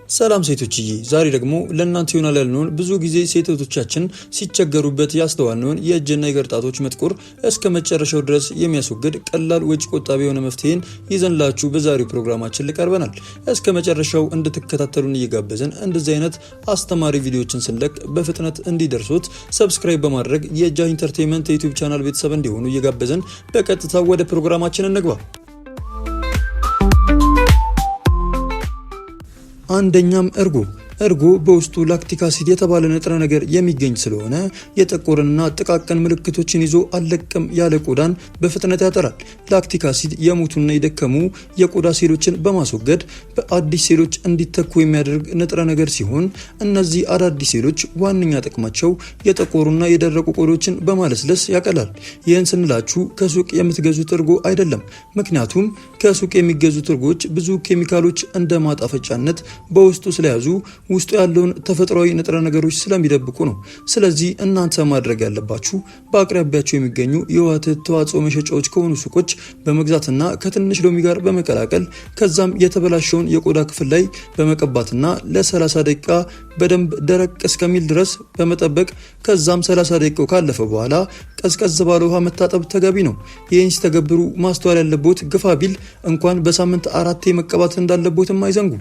ሰላም ሴቶችዬ፣ ዛሬ ደግሞ ለእናንተ ይሆናል ያልነውን፣ ብዙ ጊዜ ሴቶቻችን ሲቸገሩበት ያስተዋልነውን የእጅና የእግር ጣቶች መጥቆር እስከ መጨረሻው ድረስ የሚያስወግድ ቀላል፣ ወጪ ቆጣቢ የሆነ መፍትሄን ይዘንላችሁ በዛሬው ፕሮግራማችን ላይ ቀርበናል። እስከ መጨረሻው እንድትከታተሉን እየጋበዝን፣ እንደዚህ አይነት አስተማሪ ቪዲዮዎችን ስንለቅ በፍጥነት እንዲደርሱት subscribe በማድረግ የጃ Entertainment የ YouTube channel ቤተሰብ እንዲሆኑ እየጋበዝን በቀጥታ ወደ ፕሮግራማችን እንግባ። አንደኛም እርጎ። እርጎ በውስጡ lactic acid የተባለ ንጥረ ነገር የሚገኝ ስለሆነ የጠቆረና ጥቃቅን ምልክቶችን ይዞ አልለቅም ያለ ቆዳን በፍጥነት ያጠራል። Lactic acid የሞቱና የደከሙ የቆዳ ሴሎችን በማስወገድ በአዲስ ሴሎች እንዲተኩ የሚያደርግ ንጥረ ነገር ሲሆን፣ እነዚህ አዳዲስ ሴሎች ዋነኛ ጥቅማቸው የጠቆሩና የደረቁ ቆዳዎችን በማለስለስ ያቀላል። ይህን ስንላችሁ ከሱቅ የምትገዙት እርጎ አይደለም። ምክንያቱም ከሱቅ የሚገዙት እርጎች ብዙ ኬሚካሎች እንደ ማጣፈጫነት በውስጡ ስለያዙ ውስጡ ያለውን ተፈጥሯዊ ንጥረ ነገሮች ስለሚደብቁ ነው። ስለዚህ እናንተ ማድረግ ያለባችሁ በአቅራቢያችሁ የሚገኙ የወተት ተዋጽኦ መሸጫዎች ከሆኑ ሱቆች በመግዛትና ከትንሽ ሎሚ ጋር በመቀላቀል፣ ከዛም የተበላሸውን የቆዳ ክፍል ላይ በመቀባትና ለ30 ደቂቃ በደንብ ደረቅ እስከሚል ድረስ በመጠበቅ፣ ከዛም 30 ደቂቃው ካለፈ በኋላ ቀዝቀዝ ባለ ውሃ መታጠብ ተገቢ ነው። ይህን ሲተገብሩ ማስተዋል ያለቦት ግፋ ቢል እንኳን በሳምንት አራቴ መቀባት እንዳለቦትም አይዘንጉ።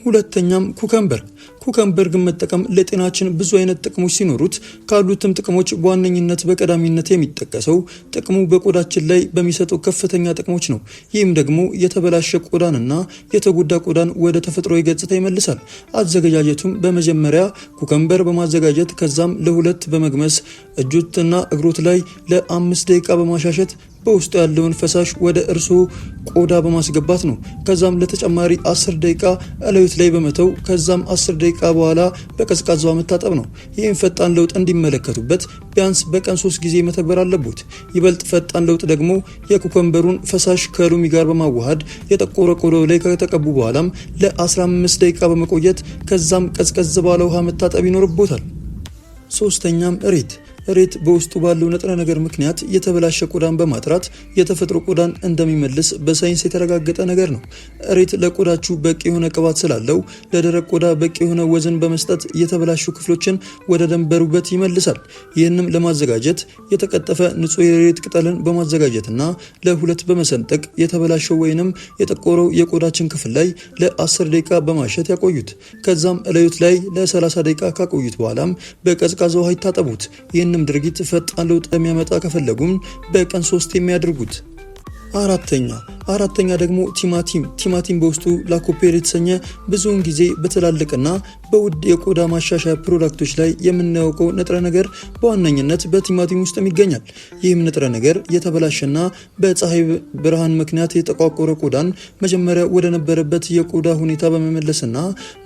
ሁለተኛም cucumber። Cucumber ግን መጠቀም ለጤናችን ብዙ አይነት ጥቅሞች ሲኖሩት፣ ካሉትም ጥቅሞች በዋነኝነት በቀዳሚነት የሚጠቀሰው ጥቅሙ በቆዳችን ላይ በሚሰጠው ከፍተኛ ጥቅሞች ነው። ይህም ደግሞ የተበላሸ ቆዳንና የተጎዳ ቆዳን ወደ ተፈጥሯዊ ገጽታ ይመልሳል። አዘገጃጀቱም በመጀመሪያ cucumber በማዘጋጀት፣ ከዛም ለሁለት በመግመስ እጆትና እግሮት ላይ ለ5 ደቂቃ በማሻሸት በውስጡ ያለውን ፈሳሽ ወደ እርስዎ ቆዳ በማስገባት ነው። ከዛም ለተጨማሪ 10 ደቂቃ እላዩት ላይ በመተው፣ ከዛም 10 ደቂቃ በኋላ በቀዝቃዛ መታጠብ ነው። ይህም ፈጣን ለውጥ እንዲመለከቱበት ቢያንስ በቀን ሶስት ጊዜ መተግበር አለቦት። ይበልጥ ፈጣን ለውጥ ደግሞ የ cucumber ኡን ፈሳሽ ከሎሚ ጋር በማዋሃድ የጠቆረ ቆዳው ላይ ከተቀቡ በኋላም ለ15 ደቂቃ በመቆየት፣ ከዛም ቀዝቀዝ ባለ ውሃ መታጠብ ይኖርቦታል። ሶስተኛም እሬት። እሬት በውስጡ ባለው ንጥረ ነገር ምክንያት የተበላሸ ቆዳን በማጥራት የተፈጥሮ ቆዳን እንደሚመልስ በሳይንስ የተረጋገጠ ነገር ነው። እሬት ለቆዳችሁ በቂ የሆነ ቅባት ስላለው ለደረቅ ቆዳ በቂ የሆነ ወዝን በመስጠት የተበላሹ ክፍሎችን ወደ ነበሩበት ይመልሳል። ይህንም ለማዘጋጀት የተቀጠፈ ንጹህ የእሬት ቅጠልን በማዘጋጀትና ለሁለት በመሰንጠቅ የተበላሸው ወይንም የጠቆረው የቆዳችን ክፍል ላይ ለ10 ደቂቃ በማሸት ያቆዩት። ከዛም እላዩት ላይ ለ30 ደቂቃ ካቆዩት በኋላም በቀዝቃዛ ውሃ ይታጠቡት። ይህንም ድርጊት ፈጣን ለውጥ የሚያመጣ ከፈለጉም በቀን ሶስት የሚያደርጉት። አራተኛ ደግሞ ቲማቲም። ቲማቲም በውስጡ lycopene የተሰኘ ብዙውን ጊዜ በትላልቅና በውድ የቆዳ ማሻሻያ product ኦች ላይ የምናውቀው ንጥረ ነገር በዋነኝነት በቲማቲም ውስጥም ይገኛል። ይህም ንጥረ ነገር የተበላሸና በፀሐይ ብርሃን ምክንያት የጠቋቆረ ቆዳን መጀመሪያ ወደ ነበረበት የቆዳ ሁኔታ በመመለስና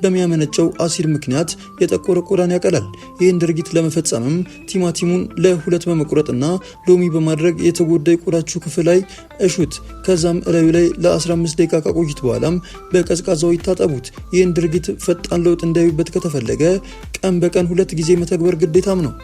በሚያመነጨው አሲድ ምክንያት የጠቆረ ቆዳን ያቀላል። ይህን ድርጊት ለመፈጸምም ቲማቲሙን ለሁለት በመቁረጥና ሎሚ በማድረግ የተጎዳ የቆዳችሁ ክፍል ላይ እሹት። ከዛም እላዩ ላይ ለ15 ደቂቃ ካቆዩት በኋላም በቀዝቃዛው ይታጠቡት። ይህን ድርጊት ፈጣን ለውጥ እንዲያዩበት ከተፈለገ ቀን በቀን ሁለት ጊዜ መተግበር ግዴታም ነው።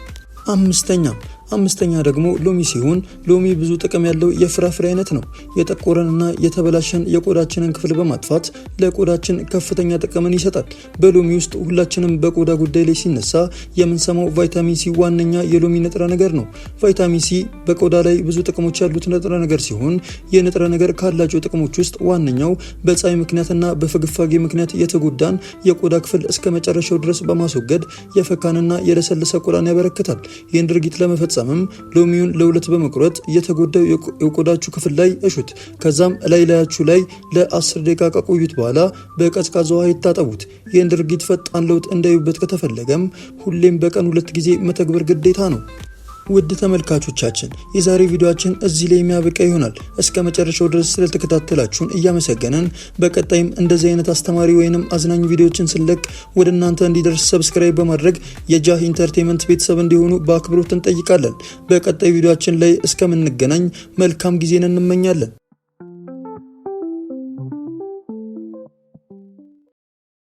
አምስተኛ ደግሞ ሎሚ ሲሆን፣ ሎሚ ብዙ ጥቅም ያለው የፍራፍሬ አይነት ነው። የጠቆረንና የተበላሸን የቆዳችንን ክፍል በማጥፋት ለቆዳችን ከፍተኛ ጥቅምን ይሰጣል። በሎሚ ውስጥ ሁላችንም በቆዳ ጉዳይ ላይ ሲነሳ የምንሰማው ቫይታሚን ሲ ዋነኛ የሎሚ ንጥረ ነገር ነው። ቫይታሚን ሲ በቆዳ ላይ ብዙ ጥቅሞች ያሉት ንጥረ ነገር ሲሆን፣ ይህ ንጥረ ነገር ካላቸው ጥቅሞች ውስጥ ዋነኛው በፀሐይ ምክንያትና በፍግፋጌ ምክንያት የተጎዳን የቆዳ ክፍል እስከ መጨረሻው ድረስ በማስወገድ የፈካንና የለሰለሰ ቆዳን ያበረክታል። ይህን ድርጊት ለመፈጸምም ሎሚውን ለሁለት በመቁረጥ የተጎዳው የቆዳችሁ ክፍል ላይ እሹት። ከዛም ላይ ላያችሁ ላይ ለ10 ደቂቃ ካቆዩት በኋላ በቀዝቃዛ ውሃ ይታጠቡት። ይህን ድርጊት ፈጣን ለውጥ እንዲያዩበት ከተፈለገም ሁሌም በቀን ሁለት ጊዜ መተግበር ግዴታ ነው። ውድ ተመልካቾቻችን፣ የዛሬ ቪዲዮአችን እዚህ ላይ የሚያበቃ ይሆናል። እስከ መጨረሻው ድረስ ስለተከታተላችሁን እያመሰገንን፣ በቀጣይም እንደዚህ አይነት አስተማሪ ወይንም አዝናኝ ቪዲዮዎችን ስንለቅ ወደ እናንተ እንዲደርስ subscribe በማድረግ የጃህ Entertainment ቤተሰብ እንዲሆኑ በአክብሮት እንጠይቃለን። በቀጣይ ቪዲዮአችን ላይ እስከምንገናኝ መልካም ጊዜን እንመኛለን።